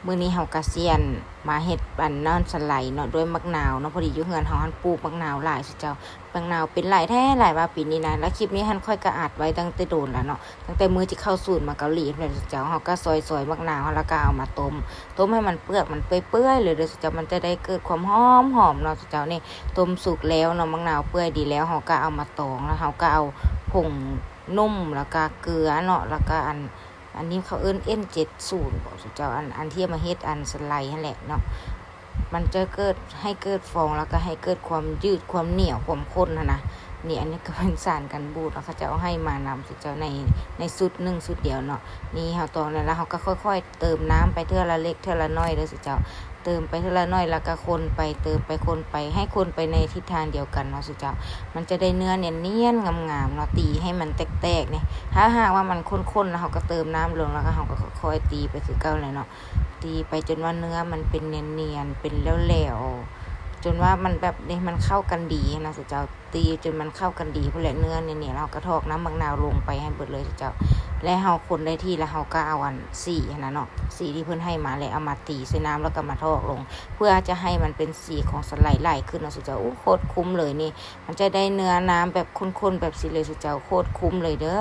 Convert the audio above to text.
ມື້ນີ້ເຮົາກະຊິອັນມາເຮັດອັນນ້ຳສະໄລເນາະ ດ້ວຍໝາກນາວເນາະ. ພໍດີຢູ່ເຮືອນເຮົາຫັ້ນປູກໝາກນາວຫຼາຍຊຸເຈົ້າ, ໝາກນາວເປັນຫຼາຍແທ້ຫຼາຍວ່າປີນີ້ນະ. ແລ້ວຄລິບນີ້ຫັ້ນຂ້ອຍກະອັດໄວ້ຕັ້ງແຕ່ດົນແລ້ວເນາະ, ຕັ້ງແຕ່ມື້ທີ່ເຂົ້າສູນມາເກົາຫຼີພຸ້ນແຫຼະຊຸເຈົ້າ. ເຮົາກະຊອຍໆໝາກນາວ ແລ້ວກະເອົາມາຕົ້ມ, ຕົ້ມໃຫ້ມັນເປືອກມັນເປື່ອຍໆເລີຍເດີຊຸເຈົ້າ. ມັນຈະໄດ້ເກີດຄວາມຫອມໆເນາະຊຸເຈົ້າ. ນີ້ຕົ້ມສຸກແລ້ວເນາະ, ໝາກນາວເປື່ອຍດີແລ້ວ ເຮົາກະເອົາມາຕອງ ແລ້ວເຮົາກະເອົາຜົງນົມ ແລ້ວກະເກືອເນາະ ແລ້ວກະອັນ ອັນນີ້ເຂົາເອີ້ນເອັນເຈັດສູນບໍຊຸເຈົ້າ, ອັນ ອັນທີ່ເອົາມາເຮັດອັນສະໄລຫັ້ນແຫຼະເນາະ. ມັນຈະເກີດ ໃຫ້ເກີດຟອງ ແລ້ວກະໃຫ້ເກີດຄວາມຍືດ ຄວາມໜຽວ ຄວາມຂ້ນຫັ້ນນະ. ນີ້ ອັນນີ້ກະເປັນສານກັນບູດເນາະ ເຂົາເຈົ້າເອົາໃຫ້ມານຳຊຸເຈົ້າ ໃນ ໃນຊຸດໜຶ່ງຊຸດດຽວເນາະ. ນີ້ເຮົາຕອງແລ້ວ ແລ້ວເຮົາກະຄ່ອຍໆເຕີມນ້ຳໄປເທື່ອລະເລັກເທື່ອລະໜ້ອຍເດີຊຸເຈົ້າ. ເຕີມໄປເທື່ອລະໜ້ອຍ ແລ້ວກະຄົນໄປ ເຕີມໄປຄົນໄປ ໃຫ້ຄົນໄປໃນທິດທາງດຽວກັນເນາະຊຸເຈົ້າ. ມັນຈະໄດ້ເນື້ອນຽນໆງາມໆເນາະ, ຕີໃຫ້ມັນແຕກໆນີ້. ຖ້າຫາກວ່າມັນຂ້ນໆ ແລ້ວເຮົາກະເຕີມນ້ຳລົງ ແລ້ວກະເຮົາກະຄ່ອຍຕີໄປຄືເກົ່າແຫຼະເນາະ. ຕີໄປຈົນວ່າເນື້ອມັນເປັນນຽນໆ ເປັນແຫຼວໆ ຈົນວ່າມັນແບບນີ້ ມັນເຂົ້າກັນດີຫັ້ນນະຊຸເຈົ້າ. ຕີຈົນມັນເຂົ້າກັນດີພຸ້ນແຫຼະ ເນື້ອນຽນໆ ແລ້ວເຮົາກະຖອກນ້ຳໝາກນາວລົງໄປໃຫ້ເບິດເລີຍຊຸເຈົ້າ. ແລ້ວເຮົາຄົນໄດ້ທີ່ ແລ້ວເຮົາກະເອົາອັນສີຫັ້ນນະເນາະ ສີທີ່ເພິ່ນໃຫ້ມາ ແລ້ວເອົາມາຕີໃສ່ນ້ຳ ແລ້ວກະມາຖອກລົງ ເພື່ອຈະໃຫ້ມັນເປັນສີຂອງສະໄລຫຼາຍຂຶ້ນເນາະຊຸເຈົ້າ. ໂອ້ ໂຄດຄຸ້ມເລີຍນີ້, ມັນຈະໄດ້ເນື້ອນ້ຳແບບຂຸ້ນໆແບບຊີ້ເລີຍຊຸເຈົ້າ, ໂຄດຄຸ້ມເລີຍເດີ.